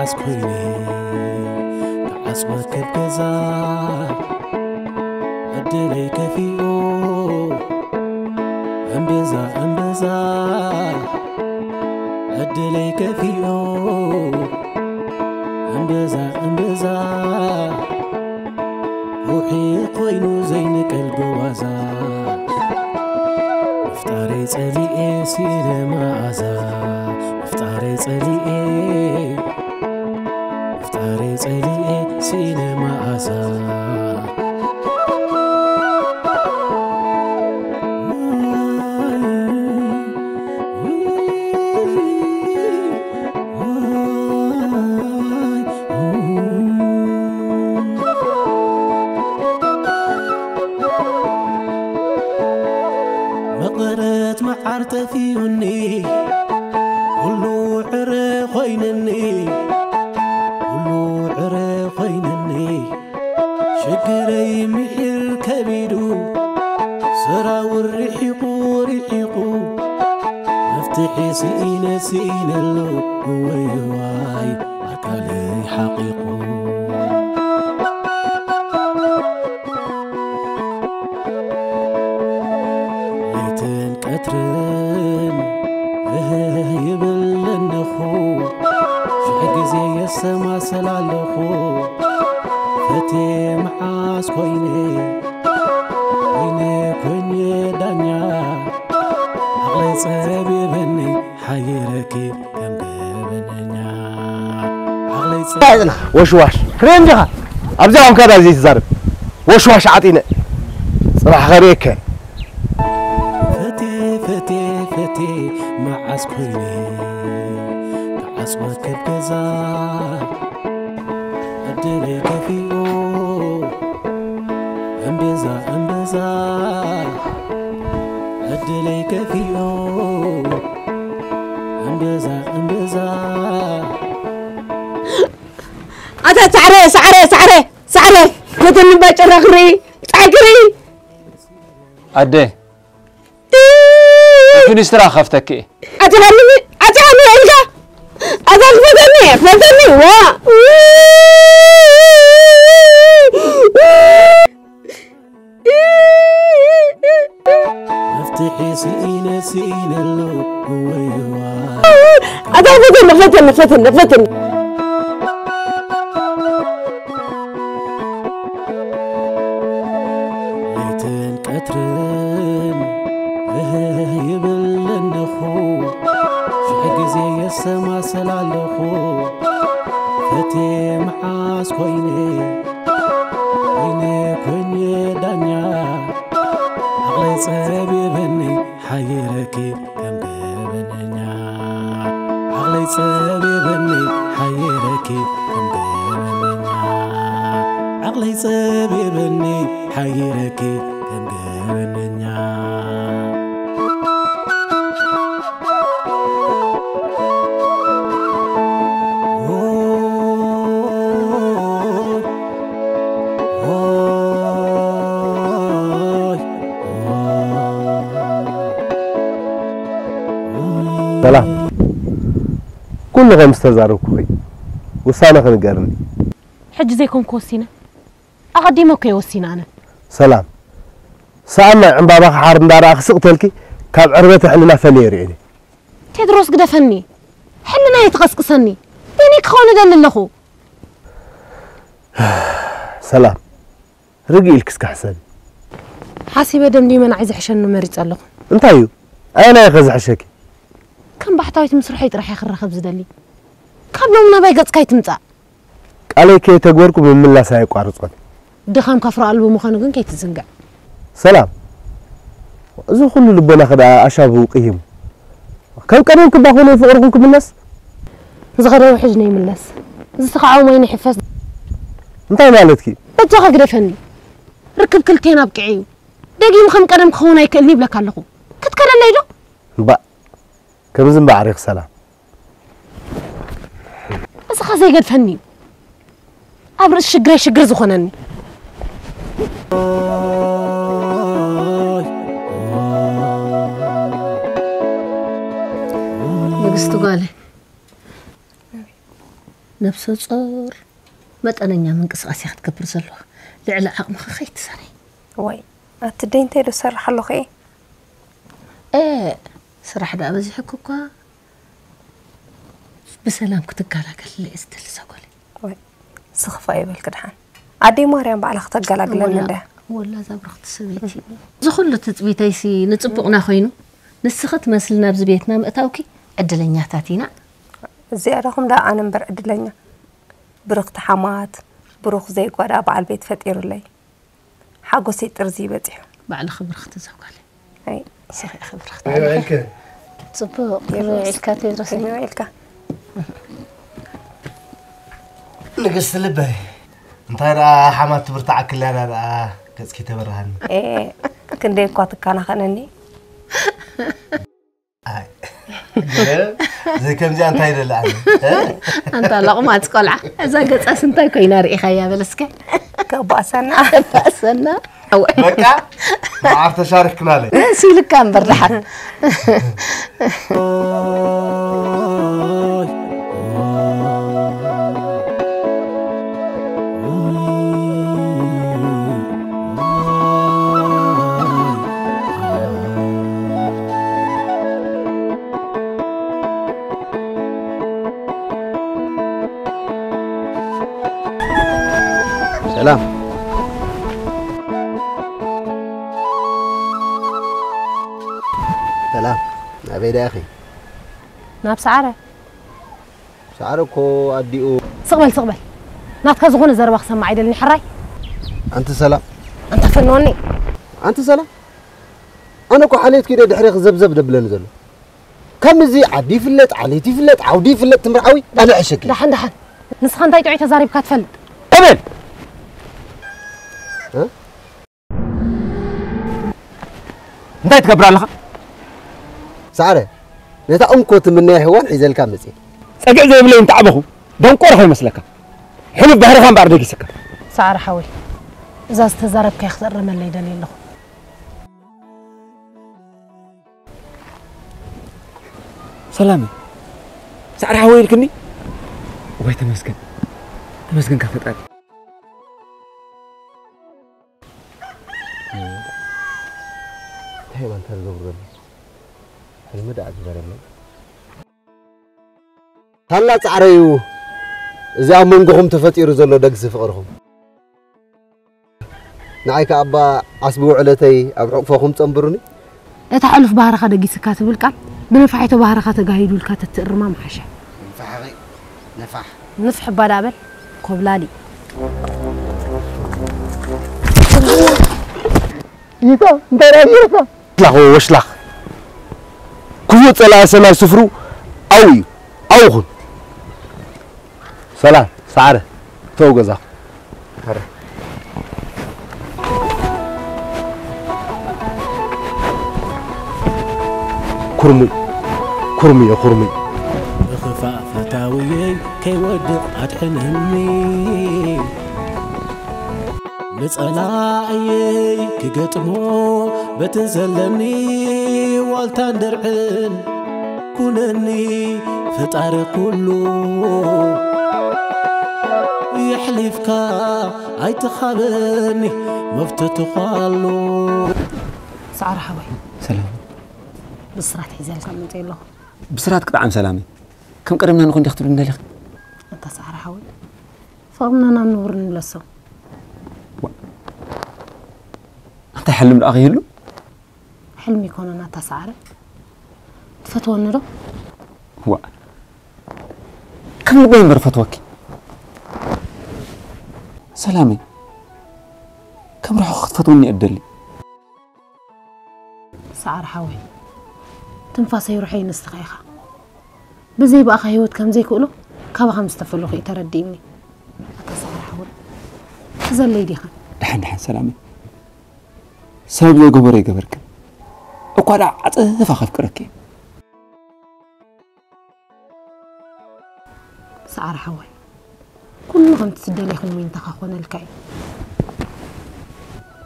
ዓስ ኮይነ ክዓጽወ ከብ ገዛ ዕድለይ ከፊኡ እምብዛ እምብዛ ዕድለይ ከፊኡ እምብዛ እምብዛ ሩሒ ኮይኑ ዘይንቀል ብዋዛ ምፍጣረይ ጸሊኤ ሲነ መኣዛ ምፍጣረይ ጸሊኤ ምፍጣረይ ጸሊኤ ሲነ መኣዛ መቐረት መዓር ጠፊኡኒ ኩሉ ዕረ ኮይነኒ ኩሉ ዕረ ኮይነኒ ሽግረይ ምሒር ከቢዱ ሰራውር ርሒቑ ርሒቑ መፍትሒ ስኢነ ስኢነሉ እወይዋይ ኣካለይ ሓቒቑ ለይትን ቀትርን እህ ይብል ኣለኹ ሽሕ ግዜ የሰማስል ኣለኹ ፈቴ መዓስ ኮይነ ኮይነ ኮይነ ዳኛ ዓቕለይ ጸቢበኒ ሓይረኪ ከም ገበነኛ ዓቕለይ ጸ- ወሽዋሽ ክሬ እንዲኻ ኣብዚኣ ኮንካ ዳ ዘይትዛረብ ወሽዋሽ ዓጢነ ጽባሕ ኸርእየከ ፈቴ ፈቴ ፈቴ መዓስ ኮይነ ክዓጽወ ከብ ገዛ ዕድለይ ከፊኡ እምብዛ እምብዛ ዕድለይ ከፊኡ እምብዛ እምብዛ ኣታ ሳዕረ ሳዕረ ሳዕረ ሳዕረ ነተኒ ባጭራ ክርኢ ጻይ ክርኢ ኣደ ፊኒስትራ ከፍተኪ እየ ኣትኻኒ ኣትኻኒ ኢልካ ኣታ ክፈተኒ ፈተኒ ዋ መፍትሒ ስኢነ ስኢነሉ እወይዋ ኣታ ፈተኒ ፈተኒ ፈተኒ ፈተኒ ለይትን ቀትርን እህ ይብል ኣለኹ ሽሕ ግዜ የሰማስል ኣለኹ ፈቴ መዓስ ኮይነ ኮይነ ኮይነ ዳኛ ዓቕለይ ጸቢበኒ ሓይረኪ ከም ገበነኛ ዓቕለይ ጸቢበኒ ሓይረኪ ከም ገበነኛ ዓቕለይ ጸቢበኒ ሓይረኪ ከም ገበነኛ ሰላም ኩሉ ከም ዝተዛረብኩኺ ውሳነ ክንገርኒ ሕጂ ዘይኮንኩ ወሲነ ኣቐዲመ እኮ እየ ወሲነ ኣነ ሰላም ሰኣን ናይ ዕምባባ ክሓር እንዳረኣ ክስቕ ተልኪ ካብ ዕርበተ ሕልና ፈልየ ርእኒ ቴድሮስ ግደፈኒ ሕልና እየ ትቐስቅሰኒ በይነይ ክኸውን እደሊ ኣለኹ ሰላም ርግእ ኢልኪ እስከ ሕሰቢ ሓሲበ ደምዲመ ንዓይ ዝሕሸኒ መሪፀ ኣለኹ እንታይ እዩ ኣየናይ ከ ዝሕሸኪ ከም ባሕታዊት ምስ ርሖይ ጥራሕ እየ ክራኸብ ዝደሊ ካብ ሎሚ ናባይ ገፅካ ኣይትምፃእ ቃለይ ከየተግበርኩ ምምላስ ኣየቋርፆን ድኻምካ ፍረ ኣልቦ ምዃኑ ግን ከይትዝንግዕ ሰላም እዚ ኩሉ ልቦናኺ ደኣ ኣሻብቡ ቅይሙ ከም ቀደምኪ እባ ኮይነ ፍቕርኹም ክምለስ ዝኸደ ውሕጅ ነይምለስ ዝስኻዖ ማይ ነይሕፈስ እንታይ ማለትኪ በጃኻ ግደፈኒ ርክብ ክልቴን ኣብቂዑ እዩ ደጊሙ ከም ቀደም ክኸውን ኣይክእልን ይብለካ ኣለኹ ክትከደለይ ዶ እምባእ ከምዚ እምበኣር ኢኺ ሰላም። እዚ ኸ ዘይገድፈኒ እዩ ኣብ ርእሲ ሽግረይ ሽግር ዝኾነኒ። ንግስቲ ጓለይ ነብሰ ጾር መጠነኛ ምንቅስቓስ እያ ክትገብር ዘለዋ። ልዕሊ ዓቕምኺ ከይትሰርሒ። ወይ፣ ኣቲ ደይ እንታይ ዶ ሰርሕ ኣለኹ እየ? እ፣ ስራሕ ደኣ በዚሕኪ እኳ። ብሰላም ክትገላገል እየ ዝደሊ ሰጎለይ። ወይ፣ ስኽፋ ይበልኪ ደሓን። ኣደይ ማርያም ባዕላ ክተገላግለኒ ወላ፣ እንድያ። ወላ እዛ ብርኽቲ ሰበይቲ። እዚ ኩሉ ትጽቢተይሲ ንጽቡቕና ኮይኑ፣ ንስኺ ትመስሊ ናብዚ ቤትና ምእታውኪ ዕድለኛታት ኢና። እዚኣ ዳኹም ደኣ ኣነ እምበር ዕድለኛ። ብርኽቲ ሓማት፣ ብሩኽ ዘይጓዳ በዓል ቤት ፈጢሩለይ። ሓጎሰይ ጥርዚ ይበጺሑ። ባዕልኺ ብርኽቲ ዘጓለ። ኣይ። ስኺ ኢኺ ብርኽቲ። ኣይ፣ ውዒልኪ? ጽቡቕ፣ ከመይ ውዒልካ ቴድሮስ? ከመይ ውዒልካ? ንግስቲ ልበይ፣ እንታይ ደኣ ሓማት ትብርትዓኪ ኣላ ደኣ ገጽኪ ተበርሃኒ። ኤ፣ ክንደይ እኳ ትከናኸነኒ። ኣይ፣ ገለ ዘይከምዚኣ እንታይ ይደሊ ኣነ? እ? ኣንታ ሎቕማጽ ቆልዓ፣ እዛ ገጻስ እንታይ ኮይና ርኢኻያ በል እስከ? ከባእሰና። ከባእሰና። ኣወ። በቃ፣ መዓር ተሻሪኽክናለይ። ደስ ኢልካ እምበር ደሓን። ሰላም። ሰላም። ናበይ ደኣ ኢኺ? ናብ ሰዓረ። ሰዓረ እኮ ኣዲኡ። ስቕ በል፣ ስቕ በል። ናትካ ዝኾነ ዘረባ ክሰምዕ ኣይደልን፣ ሕራይ። ኣንቲ ሰላም። ኣንታ ፈንወኒ። ኣንቲ ሰላም። ኣነ እኮ ሓልየት ኪደ ድሕሬኺ ዘብዘብ ደብለኒ ዘሎ። ከምዚ ዓዲ ይፍለጥ፣ ዓሌት ይፍለጥ፣ ዓውዲ ይፍለጥ፣ ትምርዓዊ ኣነ ዕሸኪ። ደሓን፣ ደሓን። ንስኻ እንታይ ጥዑይ ተዛሪብካ ትፈልጥ? እብል! እ? እንታይ ትገብር ኣለኻ? ሰዓረ፣ ነታ እንኮ ትምነያ ሄዋን ሒዘልካ መጽየ። ጸግዒ ዘይብለይ እንተዓበኹ፣ ደንቆሮ ከይመስለካ። ሕሉፍ ባህርኻ እምበኣር ደጊስካ። ሰዓረ ሓወይ፣ እዛ ዝተዛረብካያ ክትእረመለይ ደልየ ኣለኹ። ሰላም፣ ሰዓረ ሓወይ ኢልክኒ? ወይ ተመስገን። ተመስገን ካብ ፈጣሪ። እንታይ እባ እንታይ ዝገብሩ ዘሎ? ሕልሚ ደኣ ግበረለይ። ታላ ጻዕረዩ እዚ ኣብ መንጎኹም ተፈጢሩ ዘሎ ደግሲ ፍቕርኹም። ንዓይ ከኣ እባ ዓስቢ ውዕለተይ ኣብ ሕቑፎኹም ጸንብሩኒ። እታ ሕሉፍ ባህርኻ ደጊስካ ትብል ቃል፣ ብነፋሒቶ ባህርኻ ተጋሂዱ ኢልካ ተትእርማ ምሓሸ። ንፋሕኺ፣ ንፋሕ። ንፍሕ እባ ደኣ በል፣ ኮብላሊ። ይታ፣ እንታይ ደኣ ጌርካ? ወሽላኽ፣ ወሽላኽ። ክፉእ ጸላኢ ሰማይ ስፍሩ ኣው እዩ፣ ኣው ኹን። ሰላም፣ ሰዓረ፣ እተው ገዛኹ። ኩርሙይ፣ ኩርሙይ፣ ኩርሙይ። ብኽፋእ ፈታውየይ ከይወድቕ ኣድሕነኒ። ንጸላእየይ ክገጥሞ በትን ዘለኒ ዋልታን ድርዕን ኩነኒ ፈጣሪ ኩሉ። የሕሊፍካ ኣይትኻበኒ መፍትትኻ ኣሎ። ሰዓረ ሓወይ። ሰላም። ብስራት ሒዘልካ መፅእ ኣለኹ። ብስራት ክጥዓም ሰላመይ። ከም ቀደምና ንኹን ዲኽ ትብሊ እንደለኺ? ኣንታ ሰዓረ ሓወይ፣ ፍቕርና ናብ ንቡር ንምለሶ። ዋ። ኣንታ ሕልም ደኣ ከይህሉ? ሕልሚ ይኮነና ኣታ ሰዓረ። ትፈትወኒ ዶ? ዋ። ከም ልበይ እምበር ፈትወኪ። ሰላመይ። ከም ርሑቕ ክትፈትወኒ እየ እደሊ። ሰዓረ ሓወይ። ትንፋሰይ ርሑይ ንስኻ ኢኻ። ብዘይ ብኣኻ ህይወት ከም ዘይክእሎ ካባኻ ምስ ተፈለኹ እዩ ተረዲእኒ። ኣታ ሰዓረ ሓወይ። ትሕዘለይ ዲኻ? ደሓን ደሓን ሰላመይ። ሰብ ዘይገበሮ ይገበርክን። እኳ ደኣ ዓጸፋ ከፍቅረኪ እየ። ሰዓረ ሓወይ። ኩሉ ከምቲ ትደልዮ ክንሚንታኻ ኮነልካ እዩ።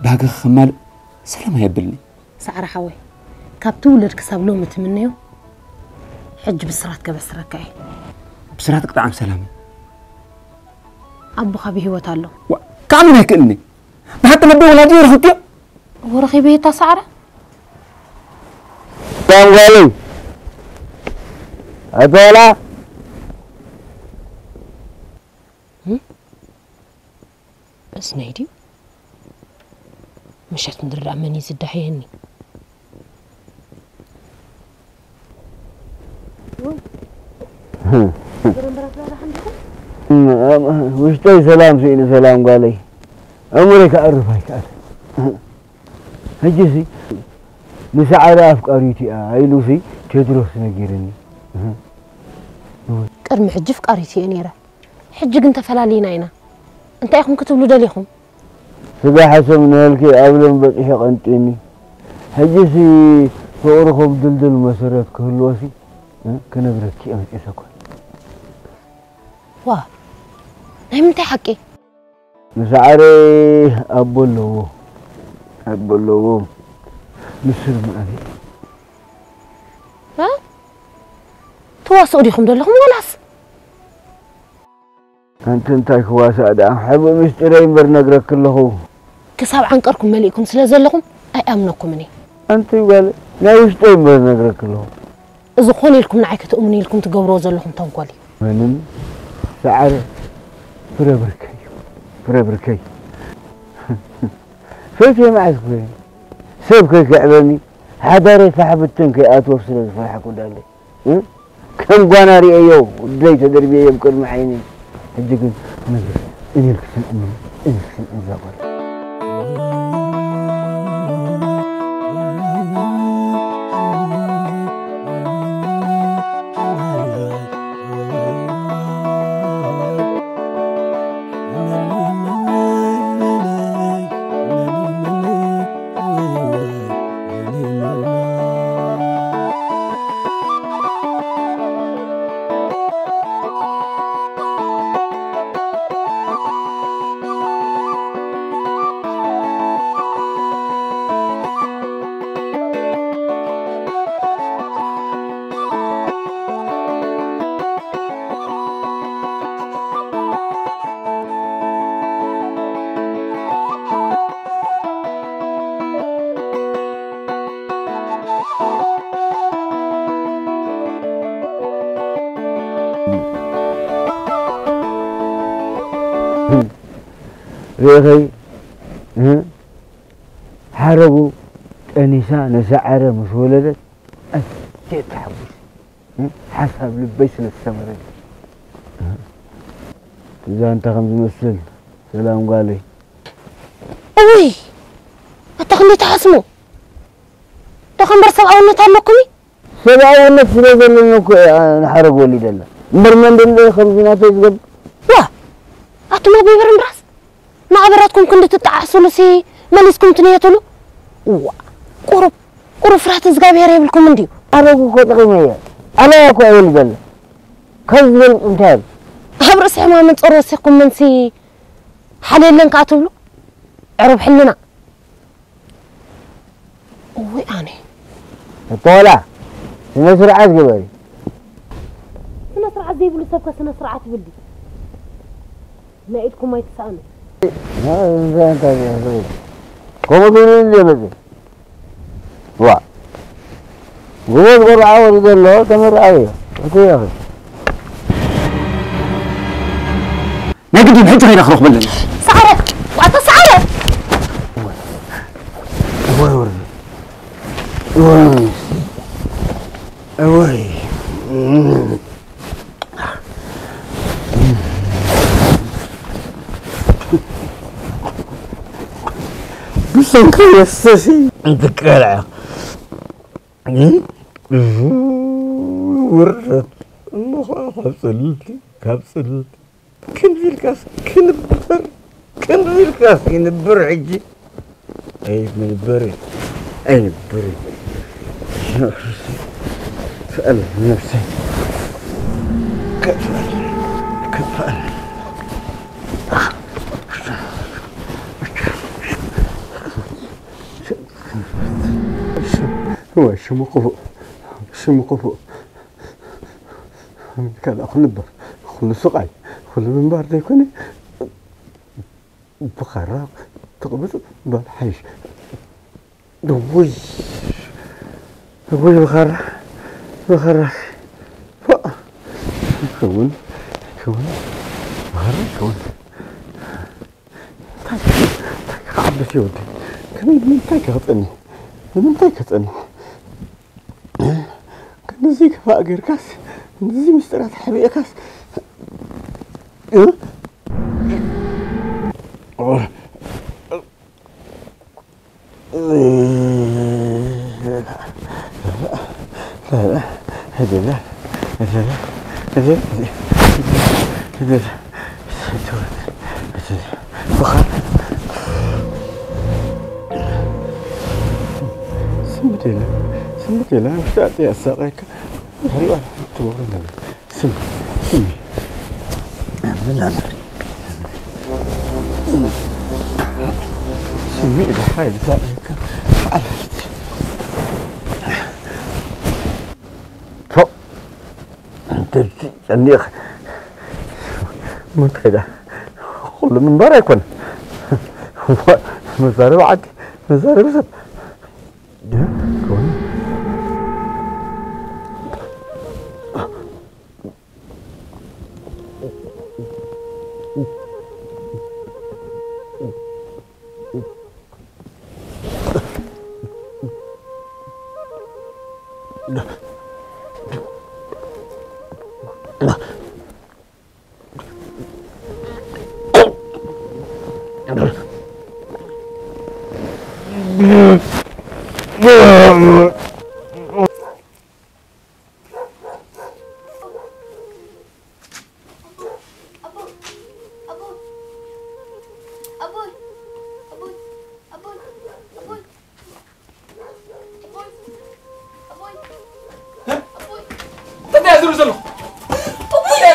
ዳግኽ ከማልእ ሰላም ኣየብልኒ። ሰዓረ ሓወይ፣ ካብ ትውለድ ክሳብ ሎሚ ትምነዮ፣ ሕጂ ብስራት ከበስረካ እየ። ብስራት ክጥዓም ሰላም። ኣቦኻ ብህይወት ኣሎ። ዋ፣ ከኣምን ኣይክእልኒ። ንሓቂ ነቦ ወላዲ ረኽብክዮ? ወረኺበ የታ ሰዓረ? ሰላም ጓለይ። ኣቶ ዋላ። እም? በስመ ድዩ? ምሸት ምድሪ ደኣ መን እዩ ዝዳሃየኒ? ውሽጠይ ሰላም ስኢኑ ሰላም ጓለይ። ኣእምሮይ ክኣርፍ ኣይከኣለ። ሕጂሲ ንሰዓረ ኣፍቃሪቱ እያ ኢሉሲ ቴድሮስ ነጊርኒ። ቅድሚ ሕጂ ኣፍቃሪቱ እየ ነይረ። ሕጂ ግን ተፈላሊና ኢና። እንታይ ኢኹም ክትብሉ ደሊኹም? ስጋ ሓሰም ንበልኪ ኣብ ሎም በጺሑ ቀንጢኒ። ሕጂሲ ፍቕርኹም ድልድል መሰረት ክህልዎሲ፣ እ፣ ክነግረኪ እየ መጺኤ ሰኮን። ዋ፣ ናይ ምንታይ ሓቂ? ንሰዓረ ኣቦ ኣለዎ። ኣቦ ኣለዎ። ንሱ ድማ ኣነ። እ? ትዋስኡ ዲኹም ዘለኹም ወላስ? ኣንቲ እንታይ ክዋሳእ ደኣ? ሕቡእ ምስጢረይ እምበር ነግረኪ ኣለኹ። ክሳብ ዓንቀርኩም መሊእኩም ስለ ዘለኹም ኣይኣምነኩምን እየ። ኣንቲ ጓል ናይ ውሽጠይ እምበር ነግረኪ ኣለኹ። እዚ ኮነ ኢልኩም ንዓይ ክትእምኑ ኢልኩም ትገብርዎ ዘለኹም ተንኮል እዩ። ምንም ሰዓረ ፍረ ብርከይ እዩ። ፍረ ብርከይ። ፈትየ መዓዝ ክበኒ? ሰብ ከይክዕበኒ፣ ሓዳረይ ፋሕ ብትን ከይኣትዎ ስለ ዝፈራሕኩ ዳለይ። እ? ከም ጓና ርእየዮ፣ ወደይ ተደርብየዮም ቅድሚ ዓይነይ። ሕጂ ግን ነግርሽ፣ እኔ ልክስን እምኒ፣ እኔ ልክስን እዛ ጓል። ርኢኸይ፣ እ? ሓረጉ ጠኒሳ ንሰዓረ ምስ ወለደት ኣዝየ ተሓጒሰ። እ? ሓሳብ ልበይ ስለ ዝሰመረኒ። እ? እቲ ዛንታ ከም ዝመስል፣ ሰላም ጓለይ። እውይ! ኣታ ክንደይ ትሓስሙ? ደኸ እምበር ሰብኣውነት ኣለኩም'ዩ? ሰብኣውነት ስለ ዘለኒ እኮ እየ ንሓረግ ወሊደላ። እምበር መን ደለ ከምዚ ናተይ ዝገብር? ዋ! ኣቱም ኣቦይ በረንድራስ፣ ንኣበራትኩም ክንዲ ትጠዓስሉሲ መሊስኩም ትንየትሉ? እዋ! ቁሩብ፣ ቁሩብ ፍርሃት እግዚኣብሄር የብልኩም እንድዩ። ሓረግ እኮ ጠቒመ እየ። ኣላያ እኮ እየ ወሊደላ። ካብ ዝበልፅ እንታይ ኣሎ? ኣብ ርእሲ ሕማምን ጾር ወሲኽኩም ምንሲ ሓል የለን ከኣ ትብሉ? ዕሩብ ሕልና። እውይ ኣነ። ኣቶ ዋላ፣ ስነ ስርዓት ግበሪ። ስነ ስርዓት ዘይብሉ ሰብከ ስነ ስርዓት ይብል ድዩ? ናይ ኢድኩም ኣይትስኣኑ። ና፣ እንታይ፣ እንታይ፣ እንታይ? ከምኡ ትብሉ እንዴ መጽእ? ዋ። ጎበዝ ቆልዓ ወሪዱ ኣሎ፣ ተመርዓዊ። እቲ ያኺ። ናይ ግድን ሕጂ ከይዳ ክረኽበለኒ። ሰዓረ! ዋታ ሰዓረ! እዋይ ወርዲ። እዋይ። እዋይ። ብሰንኪ የሰሲ እንትቀልዐ። እም? ውርደት። እሞ ኸዓ ካብ ጽልልቲ፣ ካብ ጽልልቲ። ክንዲ ኢልካስ ክንበር፣ ክንዲ ኢልካስ ይንበር ሕጂ። ኣይንበር፣ ኣይንበር። ትኣል ነብሰይ። ክትኣል፣ ክትኣል። እዋይ፣ ሽሙ ክፉእ፣ ሽሙ ክፉእ። ኣሜሪካ ደኣ ክንበር፣ ኩሉ ስቓይ፣ ኩሉ ምንባር ዘይኮነ፣ ብኻራ ተቕብፁ በል ሓይሽ። ውይ፣ ውይ፣ ብኻራ፣ ብኻራ። ፎእ። ይኸውን፣ ይኸውን። ብኻራ ይኸውን። እንታይ፣ እንታይ ክዓብስ እዩ ወደይ? ከመይ፣ ንምንታይ ክጸንሕ? ንምንታይ ክጸንሕ? ክንድዚ ክፋእ ጌርካስ፣ ክንድዚ ምስጢራት ሓቢእካስ፣ እ? ስምት የለ፣ ስምት የለ። ውሽጢ ኣጽያ ኣሳቀየካ። ድሕሪኡ ትገብሮ ነገር። ስም፣ ስም። ምን ኣለ? ስሚ፣ ድሓይ፣ ድሓይ። ፎእ። እንተዚ ጨኒቕ። ምንታይ ደኣ? ኩሉ ምንባር ኣይኮነ። መዛረቢ ዓዲ፣ መዛረቢ ሰብ። ድያ? ከሆነ? እንታይ ዝሩ ዘለኹ? እንታይ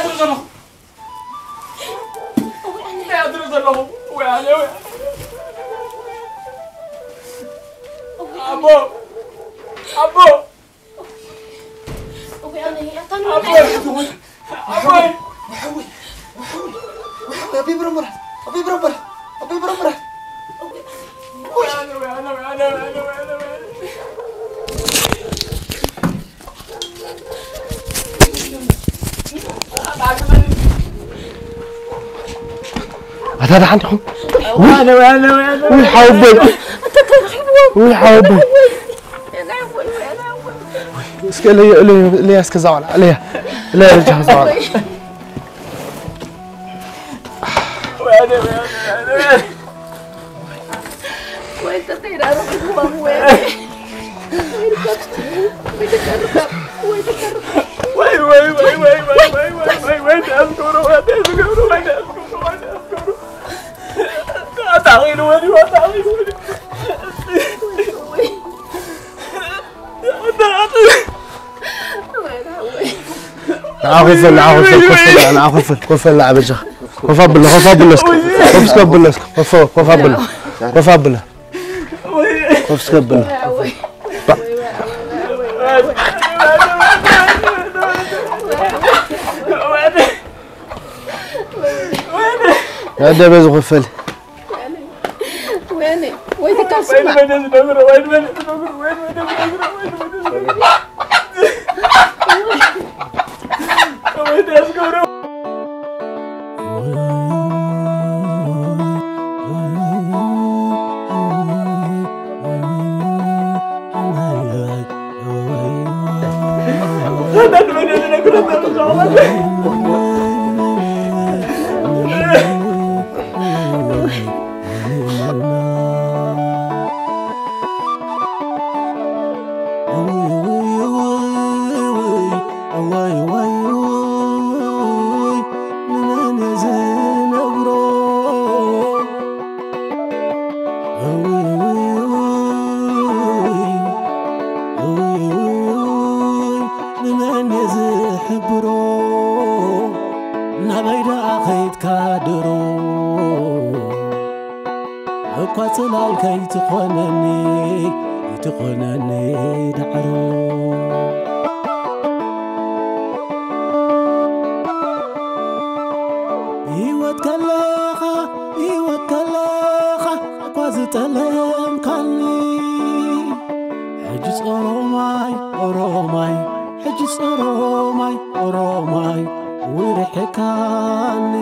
ዝሩ ዘለኹ? ወይ ኣነ፣ ወይ ኣነ። ኣቦ! ኣቦ! ኣቦይ! ኣቦይ! ኣቦይ! ኣቦይ! ኣቦይ! ብረምበራት! ኣቦይ! ብረምበራት! ኣቦይ! ብረምበራት! ኣታ ደሓን ዲኹም? ውይ ሓወቦይ! ውይ ሓወቦይ! እስከ እለያ፣ እለያ፣ እለያ እስከ እዛ ቆልዓ፣ እለያ፣ እለያ በጃኻ እዛ ቆልዓ። ንዓ ኮፍ በል፣ ንዓ ኮፍ በል፣ ኮፍ በል፣ ንዓ በጃኻ። ኮፍ በል፣ ንዓ በጃኻ። ኮፍ ኣብሎ፣ ኮፍ ኣብሎ እስኪ። ኮፍ እስከ ኣብሎ እስኪ። ኮፍ፣ ኮፍ ኣብሎ። ኮፍ ኣብሎ። ኮፍ እስከ ኣብሎ። ያደ በዚ ኮፍ በል። ወይኔ፣ ወይ ተካስማ። ንመን እየ ዝሕብሮ? ናበይ ደኣ ኸይድካ ድሮ? እኳ ጽላል ከይትኾነኒ፣ ከይትኾነኒ ዳዕሮ። ህይወት ከለኻ፣ ህይወት ከለኻ ዝጠለምካኒ ሕጂ ጾሮማይ ኦሮማይ ሕጂ ጾሮማይ ኦሮማይ ውርሕካኒ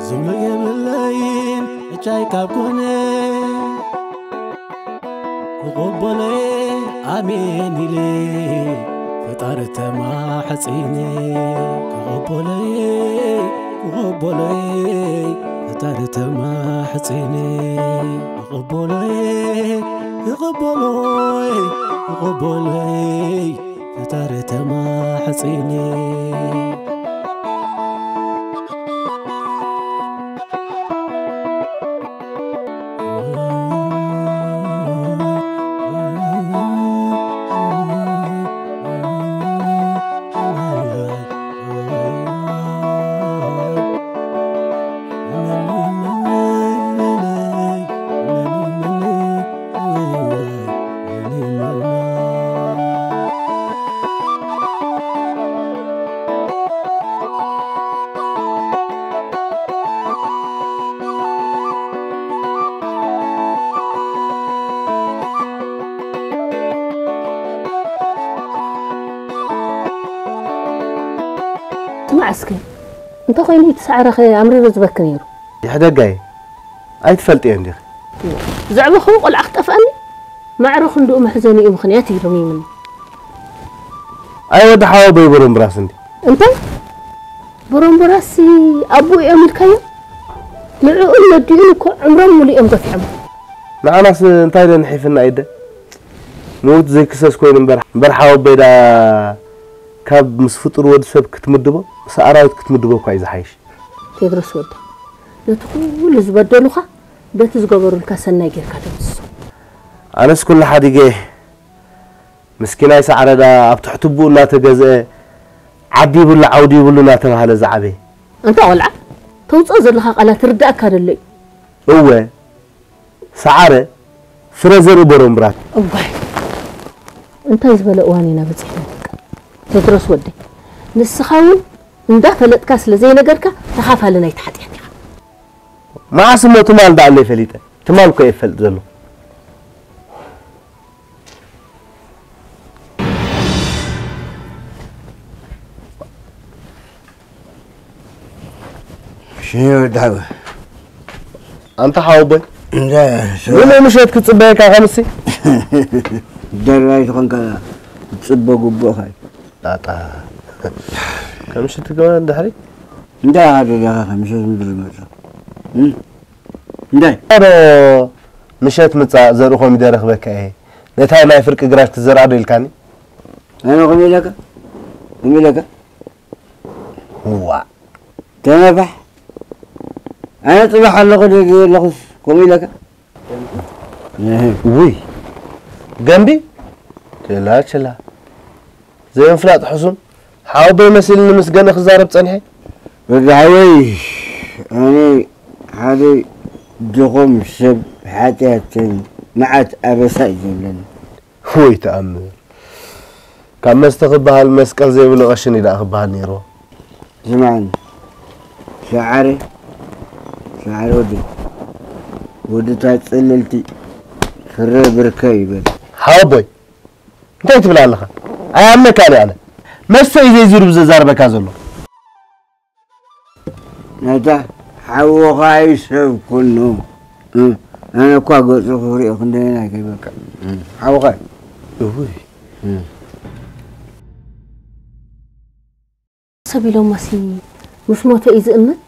ዝብሎ የብለይን እቻይ ካብ ኮነ ክቕበሎ ኣሜን ኢለ ፈጣሪ ተማሕጺነ ክቕበሎ ክቕበሎ ፈጣሪ ተማሕጺነ ክቕበሎ ክቕበሎ ክቕበሎ ፈጣሪ ተማሕጺነ ስማዕ እስከ፣ እንተኾይኑ እቲ ሳዕረኸ ኣምሪሩ ዝበኪ ነይሩ። ይሕደጋይ፣ ኣይትፈልጥዮ እንዲኺ። ብዛዕባኹ ቆልዓ ክጠፍኣኒ ማዕረ ክንድኡ መሕዘኒኡ ምኽንያት እዩ ረሚምኒ። ኣይ ወዲ ሓወቦይ በሮምብራስ እንዲ። እንታይ? በሮምብራስ ኣቦኡ እዮም ኢልካዮ? ንዕኡን ነዲኡን እኮ ዕምሮም ሙሉ እዮም ገፊዖም። ንዓናስ እንታይ ዶ ንሒፍና ኢደ? ምዉት ዘይክሰስ ኮይኑ እምበር፣ እምበር ሓወቦይ ደኣ ካብ ምስ ፍጡር ወዲ ሰብ ክትምድቦ፣ ምስ ኣራዊት ክትምድቦ እኳ እዩ ዝሓይሽ። ቴድሮስ ወደይ፣ ነቲ ኩሉ ዝበደሉኻ በቲ ዝገበሩልካ ሰናይ ጌርካ ደምስሶ። ኣነስ ኩሉ ሓዲገ፣ ምስኪናይ ሳዕረ ደኣ ኣብ ትሕቲ ኣቦኡ እናተገዝአ፣ ዓዲ ይብሉ ዓውዲ ይብሉ እናተባህለ ዝዓበየ። ኣንታ ቆልዓ፣ ተውፅኦ ዘለኻ ቃላት ርዳእካ ደሎ እዩ። እወ፣ ሰዓረ ፍረ ዘርኢ በሮምብራት። እዋይ፣ እንታይ ዝበለ እዋን ኢና በፂሕና ደቂ ቴድሮስ ወደይ። ንስኻ እውን እንዳፈለጥካ ስለ ዘይነገርካ ተኻፋሊ ናይቲ ሓጢኣት ኢኻ። መዓስ እሞ ትማል ደኣለይ ፈሊጠ? ትማል እኮ እየ እፈልጥ ዘለኹ። ሽኒ ወዲ ሓወይ። ኣንታ ሓወቦይ፣ እንዳ ሸዋ። ምሉእ ምሸት ክጽበየካ ከምሲ? ደራይ ዝኾንካ ክትጽበ ግቡእኻ እዩ። ጣጣ። ከምሽቲ ከማን ድሕሪ? እንዳ ደሊኻ ከምሽቲ ዝምድር መጽእ። እም? እንታይ? ዶ ምሸት ምጻእ ዘርኢ ኮሚደረ ክበካ እየ። ነታ ናይ ፍርቂ ግራሽ ትዘርኣ ዶ ኢልካኒ? ኣነ ከምኡ ኢለካ? ከምኡ ኢለካ? ዋእ። ተነፋሕ። ኣነ ጽባሕ ኣለኹ ደጊ ኣለኹስ ከምኡ ኢለካ? እህ። ውይ። ገምቢ? ችላ ችላ። ዘይምፍላጥ ሕሱም። ሓወቦይ መሲልኒ ምስ ገለ ክዛረብ ጸኒሐ። ወዲ ሓወይ፣ ኣነ ሓደ ድኹም ሰብ ሓጢኣትን መዓት ኣበሳ እዩ ዘለኒ። ወይ ተኣምር። ካብ መስተ ክበሃል መስቀል ዘይብሉ ቀሽኒ ደኣ ክበሃል ነይርዎ። ስምዓኒ፣ ሰዓረ፣ ሰዓረ ወዲ፣ ወዲ እታ ጽልልቲ ፍረ ብርከ ይበል። ሓወቦይ፣ እንታይ ትብል ኣለኻ? ኣይኣምነካን እየ ኣነ። መስተ እዩ ዘይዝርብ ዘዛርበካ ዘሎ። ነታ ሓውኻ ይሰብኩኑ። እ፣ ኣነ እኳ ገጹ ክሪኦ ክንደየናይ ከይበቅዕ። እ፣ ሓውኻ እዩ። እውይ። እ። ሰብ ኢሎማሲ ምስ ሞተ እዩ ዝእመን?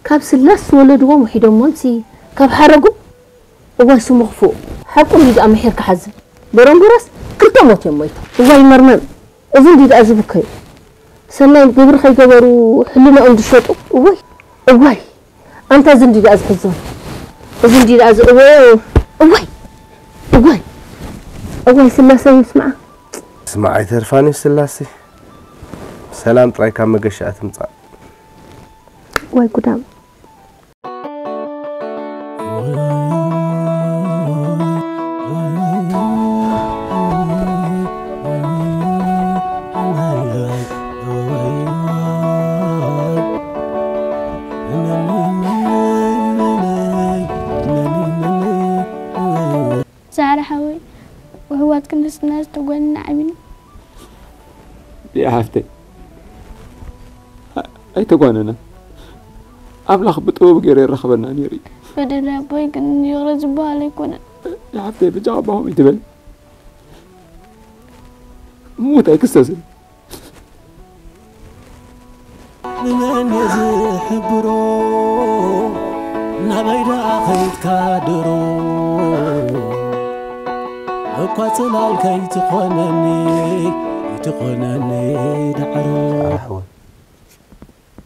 ካብ ስላስ ዝወለድዎም ውሒዶሞምሲ ካብ ሓረጉ? እዋይ ስሙ ክፉእ። ሓቁ እንዲ ደኣ ምሒር ክሓዝን። በሮምቦራስ ክልተ ሞት እዮም ሞይቶም። እዋይ መርመም። እዚ እንዲ ደኣ ዝብከዩ። ሰናይ ግብሪ ከይገበሩ ሕልናኦም ዝሸጡ? እዋይ። እዋይ። ኣንታ እዚ እንዲ ደኣ ዝሕዞን። እዚ እንዲ ደኣ ዝ-፣ እወ-፣ እዋይ። እዋይ። እዋይ ስላሰ ይስምዓ። ስማዕ ኣይተርፋን እዩ ስላሴ። ሰላም ጥራይ ካብ መገሻ ትምጻእ። ዋይ ጉዳም። ሊያ ሓፍተይ፣ ኣይተጓነና። ኣምላኽ ብጥበቡ ገይሩ የራኽበና ነይሩ እዩ። በደለይ ኣቦይ ግን ይቕረ ዝበሃል ኣይኮነን። ሓፍተይ፣ በጃኻ ኣባኹም ይትበል። ምዉት ኣይክሰስን። ንመን እየ ዝሕብሮ? ናበይ ደኣ ኸይድካ ድሮ? እኳ ጽላል ከይትኾነኒ፣ ይትኾነኒ ዳዕሮ። ኣሕወ፣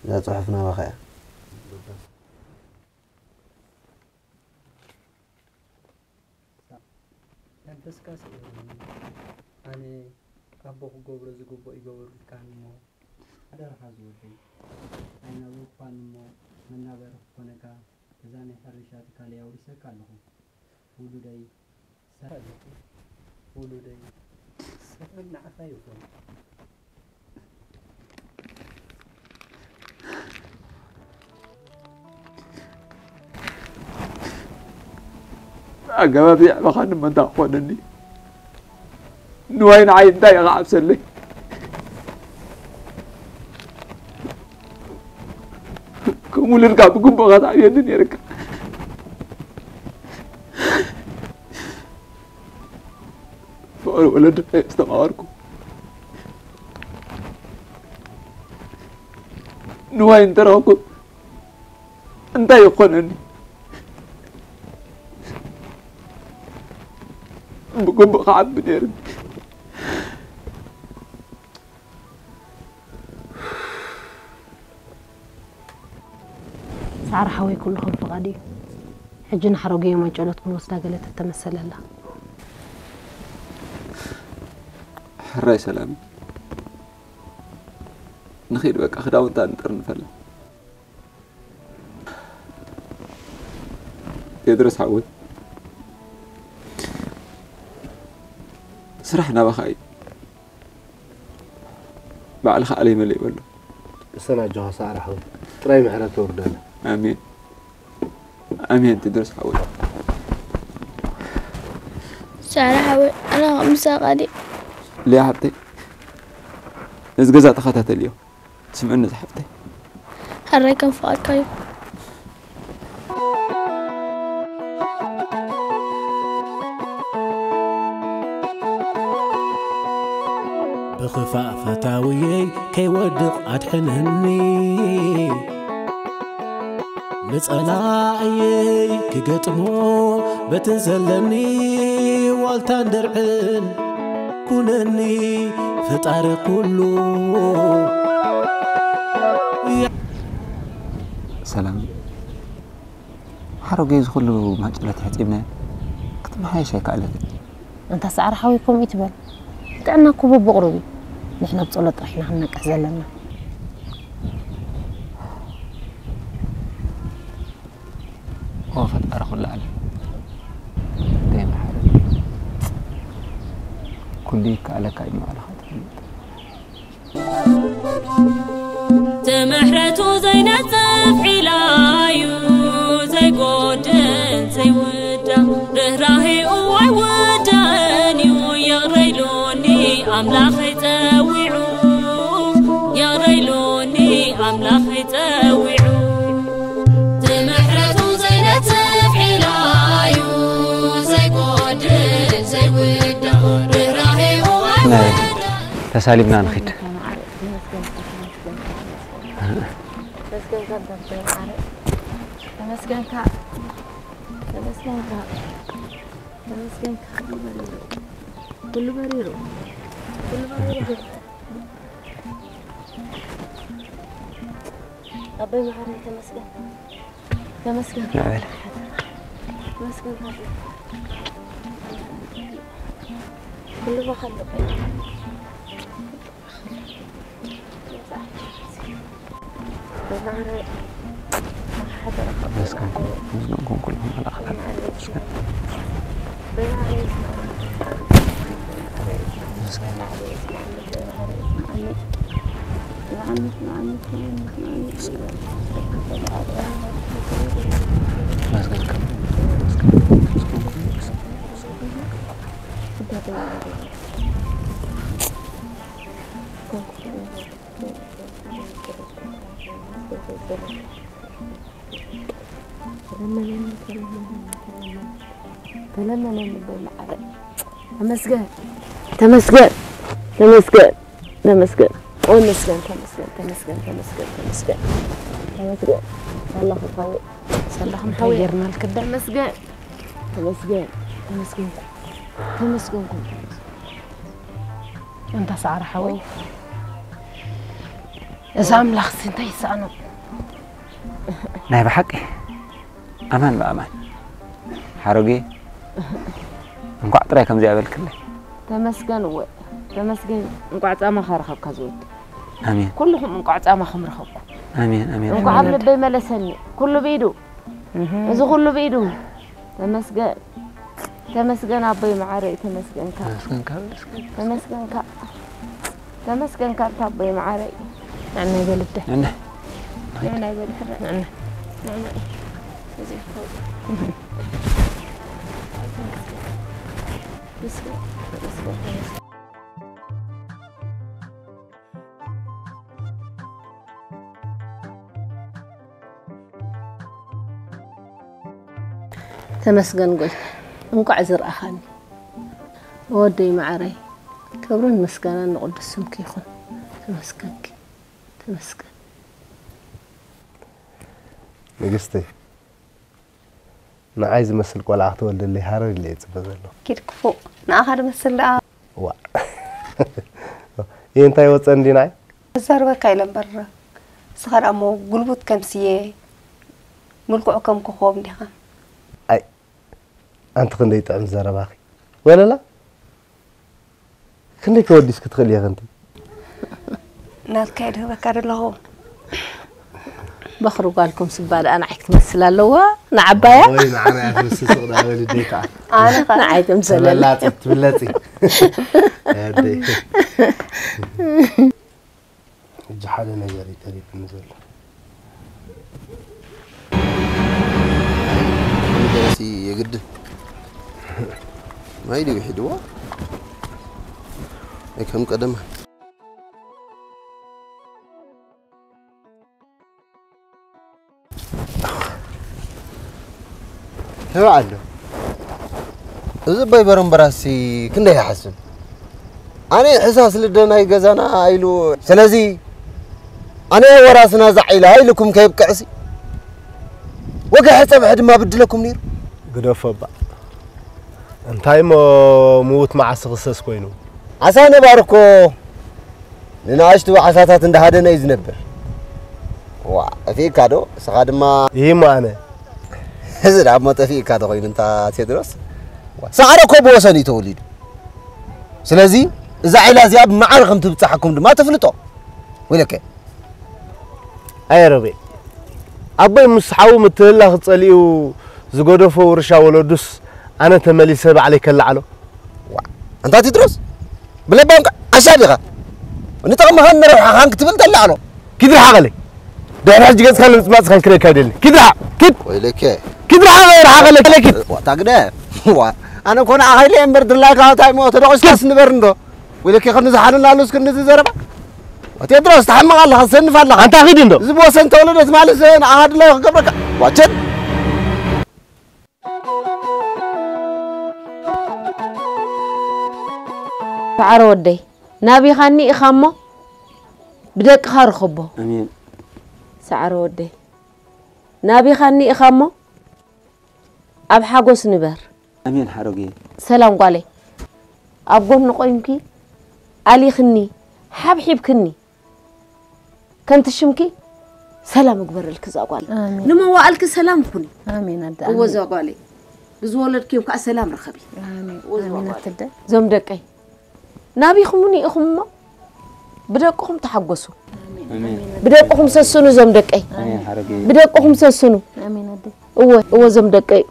እዛ ጽሑፍ ናባኻ እያ። ተንፈስካ ስኢሩኒ። ኣነ ኣቦ ክገብሮ ዝግብኦ ይገበርኩልካን እሞ፣ ሓደራኻ ዝወደይ፣ ኣይናበርኳን እሞ፣ መናበሪ ክኾነካ እዛ ናይ ሕርሻ ትካለይ ኣውሪሰካ ኣለኹ። ውሉደይ፣ ሰላም ኣለኹ። ውሉደይ፣ ሰላም ንዓኻ ይኹን። ኣገባብ የዕበኻኒ እሞ እንታይ ክኾነኒ? ንዋይ ንዓይ እንታይ ኢኻ ዓብሰለይ? ከም ውሉድካ ብግቡእ ከተዕብየኒ ነይርካ። ፍቕሪ ወለድኻ እየ ዝተማሃርኩ። ንዋይ እንተረኸብኩ እንታይ ይኾነኒ? ብግቡእ ክዓቢ ነይርኒ። ሳዕሪ ሓወይ ኩሉ ከም ፍቓድ እዩ። ሕጂ ንሓረጎ የማን ጨሎት ክንወስዳ ገለ ተተመሰለላ። ሕራይ ሰላም። ንኺድ በቃ ክዳውንታ ንጠርንፈላ። ቴድሮስ ሓወይ፣ ስራሕ ናባኻ እዩ። ባዕልኻ ኣለይ መለይ በሎ። እሰን ኣጆኻ ሳዕሪ ሓወይ፣ ጥራይ ምሕረት ተውርደና። ኣሜን። ኣሜን ቴድሮስ ሓወይ። ሳዕሪ ሓወይ፣ ኣነ ከምሳኻ ድየ? ሊያ ሓብተይ፣ ነዚ ገዛ ተኸታተልዮ። ስምዕኒ ዝሓፍተይ። ሕራይ ከም ፍቓድካ ይኹን። ብኽፋእ ፈታውየይ ከይወድቕ ኣድሕነኒ። ንጸላእየይ ክገጥሞ በትን ዘለኒ ዋልታን ድርዕን ኩነኒ ፈጣሪ ኩሉ። ሰላም። ሓረጎይ፣ እዚ ኩሉ ማጨለት ሕጺብናዮ ክትመሓየሽ ኣይከኣለትን። ኣንታ ሳዕሪ ሓወይ ከምኡ ይትበል። ጥዕና እኮ በብቕሩብ እዩ። ንሕና ብጸሎት ጥራሕ ኢና ክንነቅሕ ዘለና። ኦ ፈጣሪ ኩሉ ዓለም፣ እንታይ መሓሪ። ኩሉ ይከኣለካ እዩ ንባዕልኻ ትፈልጥ። ትምሕረቱ ዘይነጽፍ ዒላዩ ዘይጎድል ዘይውዳእ ርህራሄኡ ኣይውዳእን እዩ። ይቕረ ኢሉኒ ኣምላኸይ ጸዊዑ፣ ይቕረ ኢሉኒ ኣምላኸይ ጸዊዑ። ትምሕረቱ ዘይነጽፍ ዒላዩ ዘይጎድል ዘይውዳእ ርህራሄኡ ናይ ኣይውዳእን። ተሳሊምና ንኺድ። ተመስገንካ፣ ተመስገንካ፣ ተመስገንካ፣ ተመስገንካ። ኩሉ በሪሩ፣ ኩሉ በሪሩ፣ ኩሉ በሪሩ። ኣቦይ መሓሪ ተመስገን። ተመስገን። ንዕበል። ተመስገን። ኩሉ ባኻሎ። ተመስገን። ምስጋንኩም ኩልኹም መላእኽቲ። ተመስገን። ተለመነኒ፣ ተለመነኒ፣ ተለመነኒ፣ ተለመነኒ በይ መዓረይ። ተመስገን፣ ተመስገን፣ ተመስገን፣ ተመስገን። ተመስገን፣ ተመስገን፣ ተመስገን፣ ተመስገን፣ ተመስገን። ተመስገን። ሰላም ሓወይ። ሰላም እንታይ ሓወይ። ጌርናልክ ዳ? ተመስገን። ተመስገን። ተመስገን። ተመስገን። እንታ ሰዓረ ሓወይ። እዚ ኣምላኽሲ እንታይ ይሰኣኖ? ናይ ብሓቂ ኣማን ብኣማን ሓረጌ እንኳዕ ጥራይ ከምዚ ያበልክለይ። ተመስገን እወ፣ ተመስገን። እንቋዕ ጻማኻ ረኸብካ ዝወዲ። ኣሜን። ኩልኹም እንቋዕ ጻማኹም ረኸብኩም። ኣሜን፣ ኣሜን፣ እንቋዕ ኣብ ኣሜን። ልበይ መለሰኒ። ኩሉ ብኢዱ። እህ። እዚ ኩሉ ብኢዱ። ተመስገን። ተመስገን ኣቦይ መዓረይ፣ ተመስገንካ። ተመስገንካ፣ ተመስገን። ተመስገንካ። ተመስገንካ ኣንታ ኣቦይ መዓረይ። ንዕና ይበል እደ። ንዕና። ንዕና ይበል ሕረ። ንዕና። ንዕና። እዚ ይፈው። ምስገን፣ ምስገን፣ ተመስገን። ተመስገን ጎይታ፣ እንቋዕ ዝረኣኻኒ። ወደይ መዓረይ፣ ክብርን ምስጋናን ንቕዱስ ስምኪ ይኹን። ተመስገንኪ፣ ተመስገን። ንግስቲ፣ ንዓይ ዝመስል ቆልዓ ክትወልደለይ ሃረር ኢለ እየ ዝጽበ ዘለኹ። ኪድ ክፉእ፣ ንዓኻ ድመስል ደኣ። ዋእ። ይህ እንታይ ወጸን ድዩ ንዓይ? ክዛረበካ ኢለ እምበር፣ ንስኻ ደኣ እሞ ጉልቡት ከም ስየ፣ ምልኩዕ ከም ኮኾብ እንዲኻ። ኣይ፣ ኣንቲ ክንደይ ጥዕም ዘረባኺ። ወለላ? ክንደይ ከወዲስኪ ትኽእሊ ኢኺ ኣንቲ? ናትካ እየ ድህበካ ዘለኹ። በኽሪ ጓልኩም ስባ ደኣ ንዓይ ክትመስል ኣለዋ፣ ንዓባያ? ወይ ንዓና እያ ትመስል፣ ስቕ ደኣ በሊ ኣደይ ከዓ። ኣነ ኸኣ ንዓይ ትምሰለኒ። ተበላጺ፣ ትብለጺ። ኣደይ። ሕጂ ሓደ ነገር እዩ ተሪፍኒ ዘሎ። ደረሲ የግድን። ማይ ድዩ ሒድዋ? ኣይ ከም ቀደማ። ተባዕ ኣሎ። እዚ ኣቦይ በረምበራሲ ክንደይ ይሓስብ? ኣነ ሕሳስ ልደ ናይ ገዛና ኢሉ። ስለዚ ኣነ ወራስና ዛዕ ኢላ ኢልኩም ከየብቅዕሲ፣ ወግሐ ጸብሐ ድማ ብድለኩም ነይሩ። ግደፎ እባ። እንታይ እሞ ምዉት መዓስ ክሰስ ኮይኑ? ዓሳ ነባሪ እኮ ንንኣሽቱ ዓሳታት እንዳሃደነ እዩ ዝነብር። ዋ፣ ጠፊእካ ዶ? ንስኻ ድማ ይህ እሞ ኣነ። እዚ ደኣ እሞ ጠፊእካ ዶ ኮይኑ እንታ ቴድሮስ? ዋ፣ ሳዕረ እኮ ብወሰን እዩ ተወሊዱ። ስለዚ እዛ ዒላ እዚኣ ብማዕረ ከም ትብጽሓኩም ድማ ተፍልጦ። ወይለከ። ኣየ ረቤ፣ ኣቦይ ምስ ሓዉ ምትህልላኽ ጸሊኡ ዝገደፎ ውርሻ ወለዱስ ኣነ ተመሊሰ ባዕለይ ከለዓሎ። ዋ፣ ኣንታ ቴድሮስ፣ ብለባም ዓሻ ዲኻ? ንጥቕምኻን ንረብሓኻን ክትብል ተለዓሎ። ኪድ ርሓቐለይ። ድሕሪ ሕጂ ገጽካን ምጽማጽካን ክርእየካ ኣይደልን። ኪድ ርሓቕ፣ ኪድ። ወይለከ። ኪድ ርሓቕ፣ ርሓቐለይ፣ ኪድ። ዋ፣ ታግደ። ዋ፣ ኣነ እኮ ንዓኻ ኢለ እየ እምበር ድላይካ እንታይ እሞ ተደቑስካስ ንበር እንዶ። ወይለከ ከምዚ ዝሓንን ኣሎ እስክንዲ እዚ ዘረባ። ቴድሮስ፣ ትሓምቕ ኣለኻ፣ ትሰንፍ ኣለኻ። ኣንታ ኺድ እንዶ። እዚ ብወሰን ተወለደ ትማሊ ንዓኻ ድላዩ ክገብረካ። ዋቸን። ሰዓረ ወደይ፣ ናቢኻኒ ኢኻ እሞ ብደቅኻ ርኸቦ። ኣሜን። ሰዓረ ወደይ፣ ናቢኻኒ ኢኻ እሞ ኣብ ሓጎስ ንበር። ኣሜን ሓረጉየ። ሰላም ጓለይ፣ ኣብ ጎኒ ቆይምኪ ኣሊኽኒ፣ ሓብሒብክኒ፣ ከምቲ ሽምኪ ሰላም እግበረልኪ እዛ ጓል። ኣሜን። ንመዋእልኪ ሰላም ኩኒ። ኣሜን ኣደ፣ እወ ኣሜን። እዛ ጓለይ ብዝወለድክዮም ከዓ ሰላም ርኸቢ። ኣሜን። እወ እዛ ኣሜን ጓለይ። ኣትደ። እዞም ደቀይ ናቢኹምኒ ኢኹም እሞ ብደቅኹም ተሓጎሱ። ኣሜን። ብደቅኹም ሰስኑ እዞም ደቀይ። ኣሜን ሓረጉየ። ብደቅኹም ሰስኑ። ኣሜን ኣደ። እወ፣ እወ፣ እዞም ደቀይ።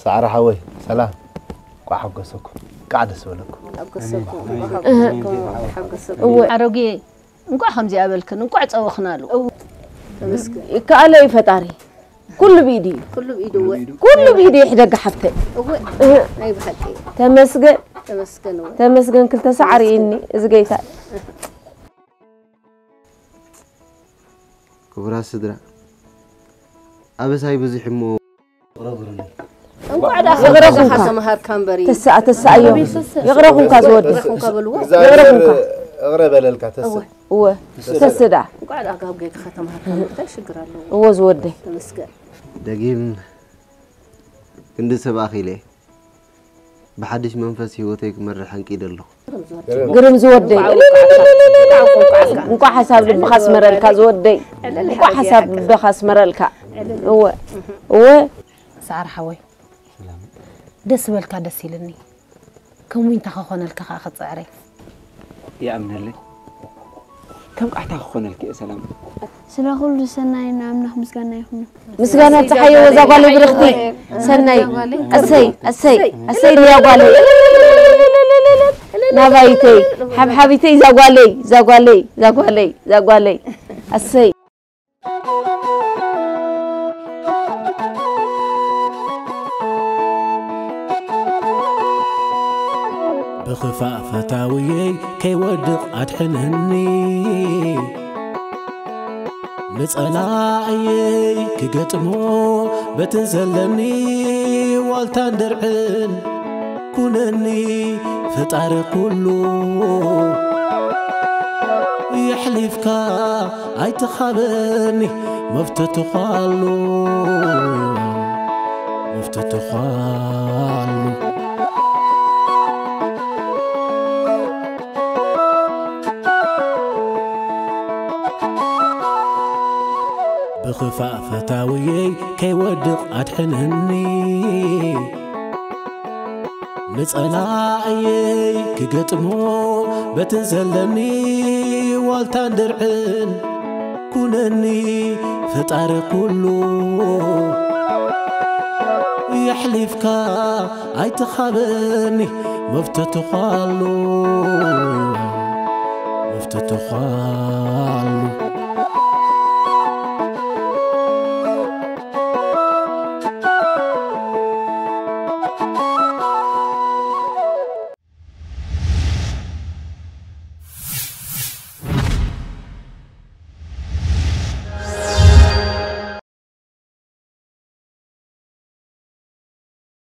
ሰዓረ ሓወይ፣ ሰላም። ቋዕ ሓጎሰኩም። ቃዕ ደስ በለኩም። ሓጎሰኩም። እህ። ሓጎሰኩም። ሓጎሰኩም። እወ። ሓረጉየ፣ እንቋዕ ከምዚኣ በልክን፣ እንቋዕ ጸወኽናሉ። እወ። ተመስገን። ይከኣሎ እዩ ፈጣሪ። ኩሉ ብኢዱ እዩ። ኩሉ ብኢዱ እወ። ኩሉ ብኢዱ ይሕደግ ሓፍተይ። እወ። እህ። ናይ ብሓቂ። ተመስገን። ተመስገን እወ። ተመስገን ክልተ ሰዓር ይእኒ፣ እዚ ገይታ። ክቡራት ስድራ፣ ኣበሳይ ብዙሕ እሞ፣ እንኳዕ ደኣ ይቕረኹምካ። ተማሃርካ እምበሪ። ተስኣ ተስኣዮ። ይቕረኹምካ ዝወደይ። ይቕረኹምካ በልዎ። ይቕረኹምካ። እቕረ በለልካ ተስእ። እወ። ተስእ ደኣ። እንኳዕ ደኣ ካብ ጌግኻ ተማሃርካ እንታይ ሽግር ኣለዎ? እወ ዝወደይ። ተመስገን። ደጊም ክንዲ ሰብ ኣኺለ ብሓድሽ መንፈስ ህይወተይ ክመርሕ ኣንቂደ ኣለኹ። ግርም ዝወደይ። እንቋዕ ሓሳብ ልብኻ ኣስመረልካ ዝወደይ። እንቋዕ ሓሳብ ልብኻ ኣስመረልካ። እወ እወ። ሰዓር ሓወይ ደስ በልካ ደስ ኢልኒ። ከም ዊንታ ከኾነልካ ከኣ ክጽዕረ። ይኣምነለይ። ከም ቃሕታ ክኾነልኪ እየ ሰላም። ስለ ኩሉ ሰናይ ንኣምላኽ ምስጋና ይኹኖ። ምስጋና ጸሓየ ወዛ ጓለይ ብርኽቲ ሰናይ። ኣሰይ ኣሰይ ኣሰይ ንያ ጓለይ ናባይተይ ሓብሓቢተይ ዛጓለይ ዛጓለይ ዛጓለይ ዛጓለይ ኣሰይ። ብኽፋእ ፈታውየይ ከይወድቕ ኣድሕነኒ። ንጸላእየይ ክገጥሞ በትን ዘለኒ ዋልታን ድርዕን ኩነኒ ፈጣሪ ኩሉ። የሕሊፍካ ኣይትኻበኒ መፍተትዃሉ መፍተትዃሉ። ብኽፋእ ፈታውየይ ከይወድቕ ኣድሕነኒ። ንጸላእየይ ክገጥሞ በትን ዘለኒ ዋልታን ድርዕን ኩነኒ ፈጣሪ ኩሉ። የሕሊፍካ ኣይትኻበኒ መፍተትዃሉ መፍተትዃሉ።